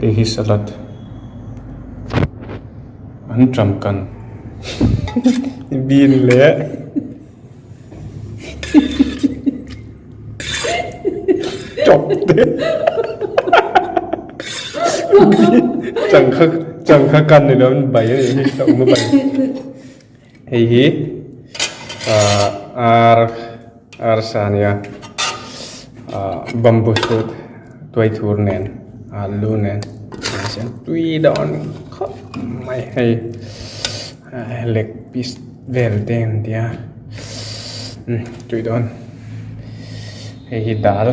Hei hi salad anṭam kan bean leh chawp te changkha changkha kan ni lo in bai a nih hi a awm a bai hei hi ah ar arsa a nia ah bamboo shoot tuaithur nen alu nen tui dawn khawp mai hei. Leg piece vel te an tia umm tui dawn hei hi dal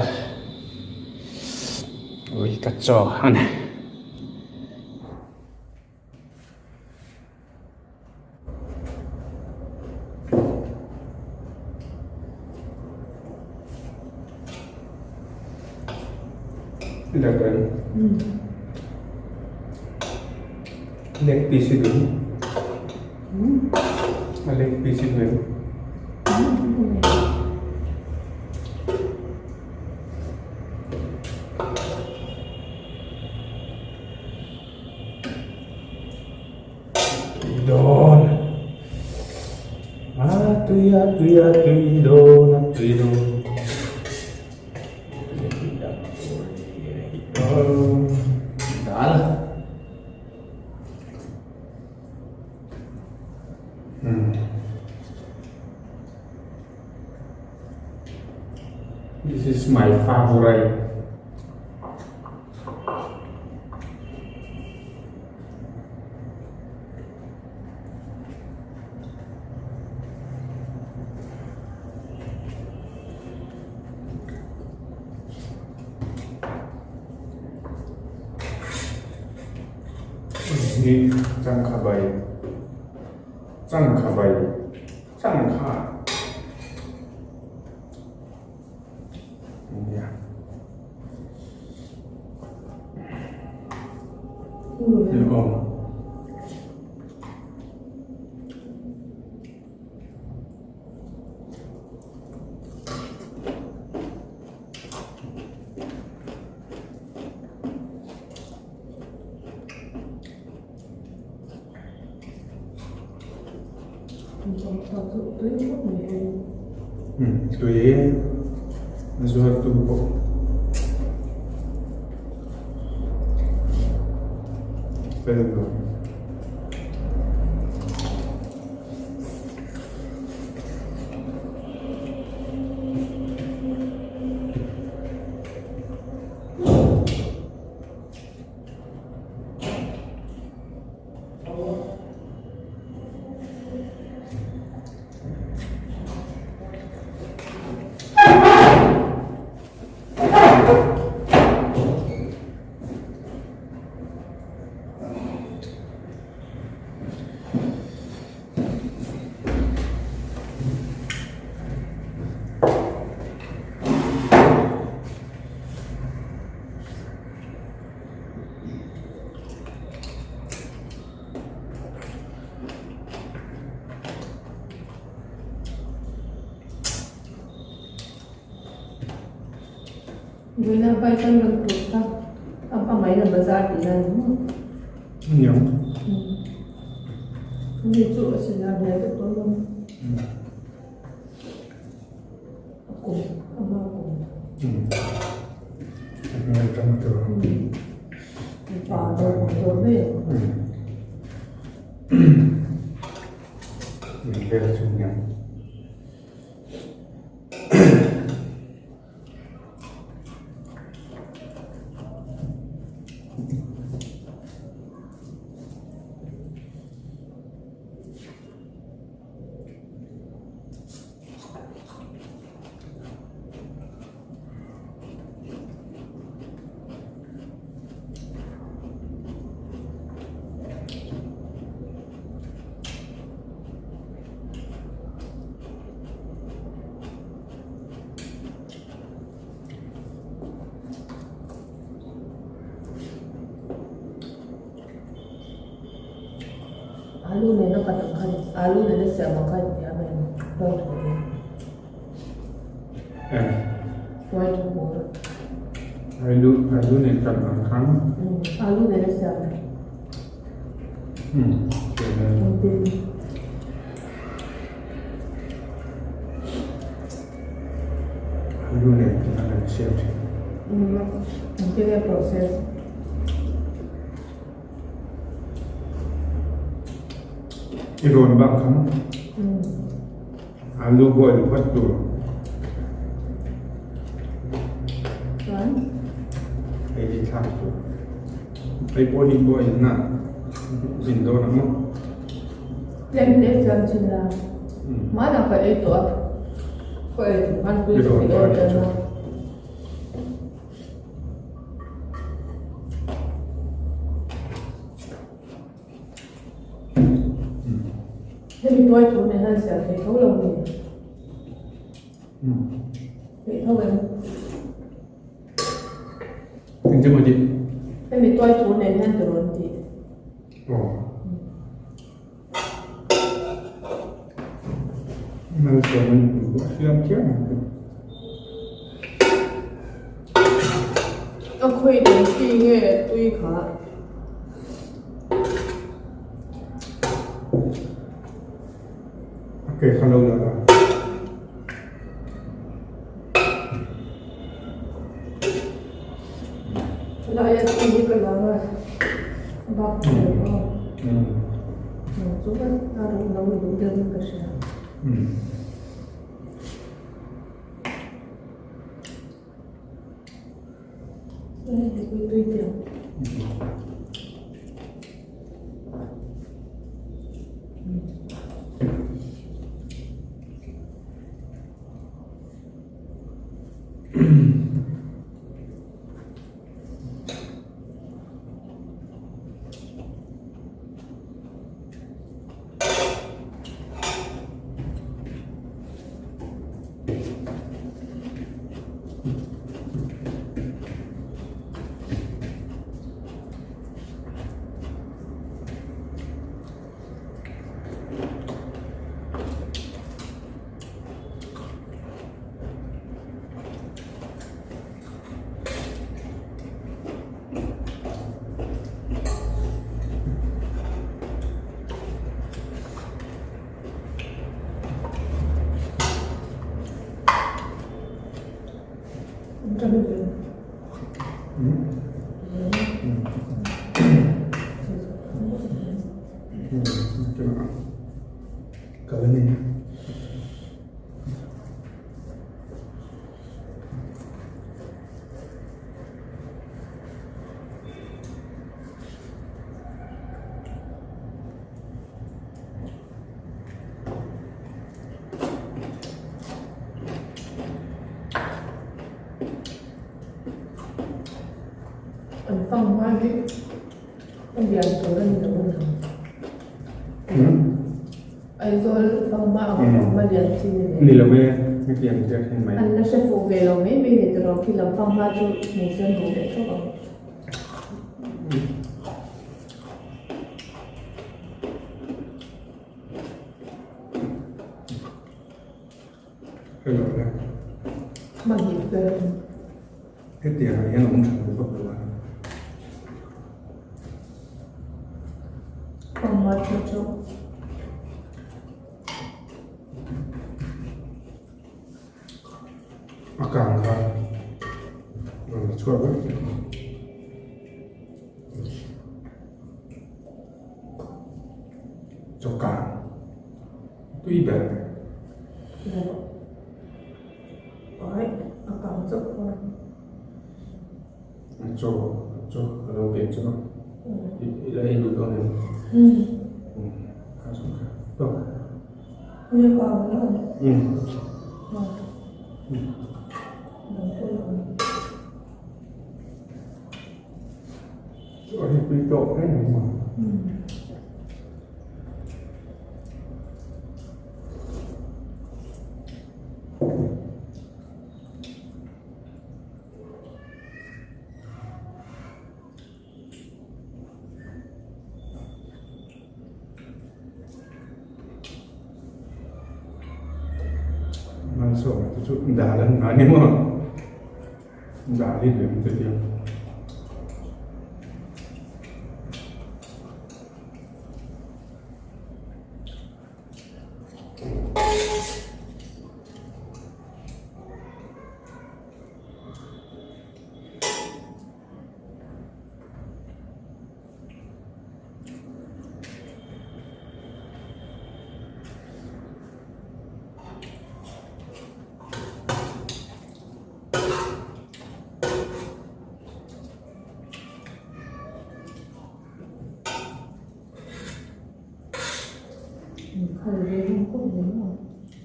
ui ka chaw a ni. Leg piece hi duh a leg piece hi duh em tui dawn a tui a tui a tui dawn a tui dawn. This is my favorite. Hi changkha bai changkha bai changkha nia aw. Tui a zuar tu bawk. Fel lo. Guna pai kan rawn tur kha a hmangaih na bazar tih na ni maw? Nia. Ani chu a sinar hmel deuh dawn lo. A kum a hma kum. A hmel tang tur. Pa dawr dawr mai ang. Hmel chu nia. Alu nena cut ang khan alu nena siam ang khan tia mai tuai thu te. Eng. Tuai thu bawr. Alu alu nen kan ang khan. Alu nen a siam. Alu nen kan ang siam thin. Engtin nge process? I rawn bak khan alu boil phawt tur. Chuan? Hei hi thlak tur. Hei pawh hi boil na zin dawn ang maw? Tlem te siam chin la. Hmanah ka ei tawh a. Ka ei chung khan tui chu i order a. Hemi tuai thu nen hian siam thei tho lo ni. Theih tho em? Engtin maw tih? Hemi tuai thu nen hian ka rawn tih. Aw. Malsawm an tih pawh a hriat chiang ang chu. A khawi eng chi nge tui kha? A ke kha lo la la. Laia tui hi ka lang a, a bak chu lo aw. Chu a rawng lo duh deuhin ka hria. An fang hma hi a lian tur a ni lo a ni. Aizawl fang hma ang fang hma lian chi ni lo. Ni lo e, hetiang chiah thin mai. An la hre fuh ve lo mai mai ni tawh khi lam fang hma chu hmu sen duh ve thawk ang. Hetiang ah hian awm tha lo vak lo a. A kang kha rawn la chhuak vek. Chaw kang tui ber Ai a kang chauh kha. Chaw chaw a lo ken chu i la ei duh dawn em? Kha chu kha tawk. Ui a kang lo. Chaw hi tui tawk hle mai maw. Malsawma te chu dal an ngah ni maw? Dali lem te tia.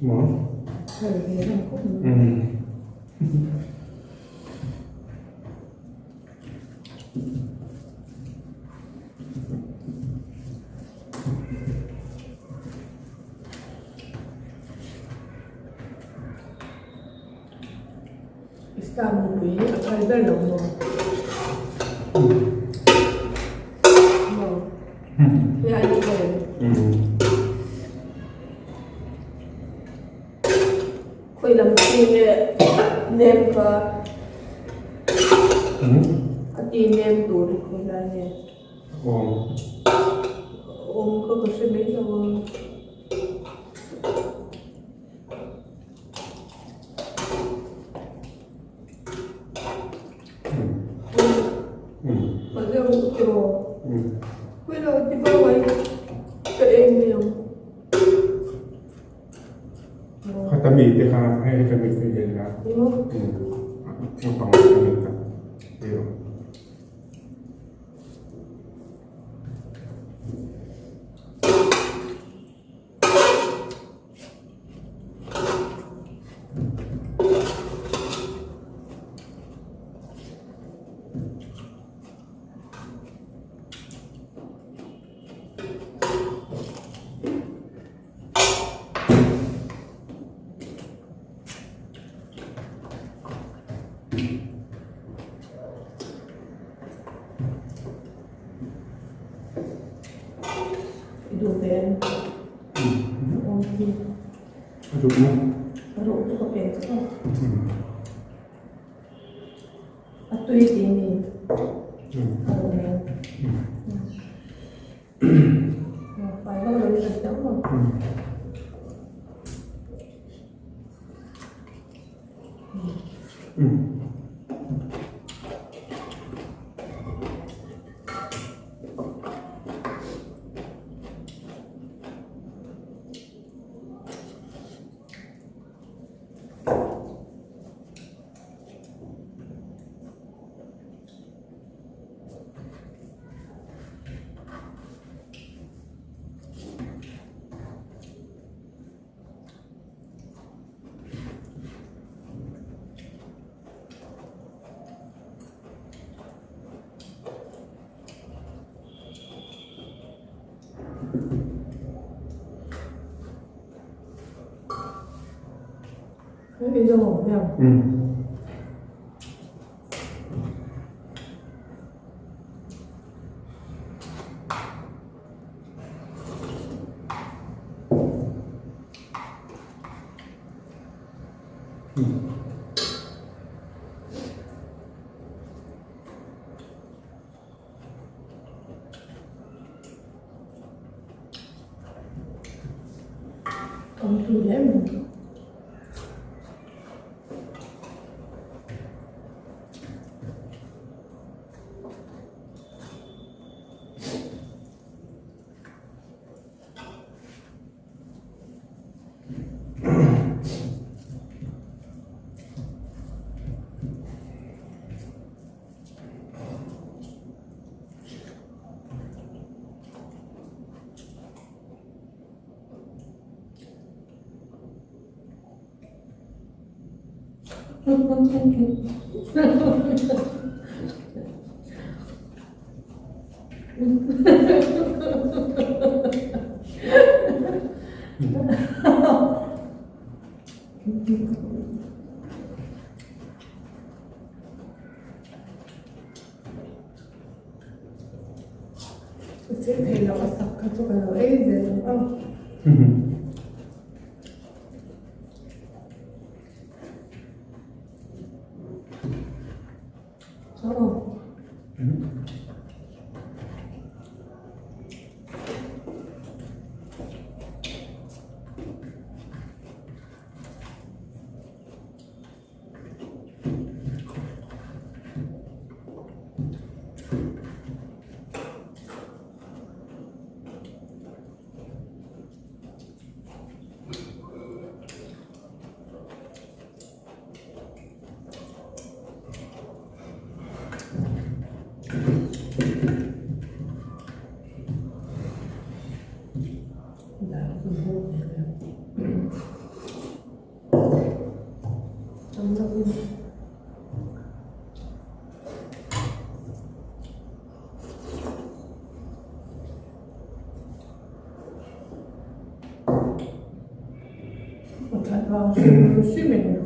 Maw? Umm. Islam nupui hi a phal ber lo maw? Maw? He ai ni phal em? Khawi lam chi nge nem kha a ti nem tur hi khawi lai nge? Awm. Awm kha ka hre mai lo a. Khata mi te kha hei heta mi te hian a naupang a ni ta I duh ve em? Awm hi. A duh maw? A ruh chu ka pe che a. A tui tih mi. A ruh nen. Fai vak lo hi ka ti ang maw? Awm tui hle mai. Chhe thei loh a sak kha chu ka lo ei zel ang a. vang hrim hrim in.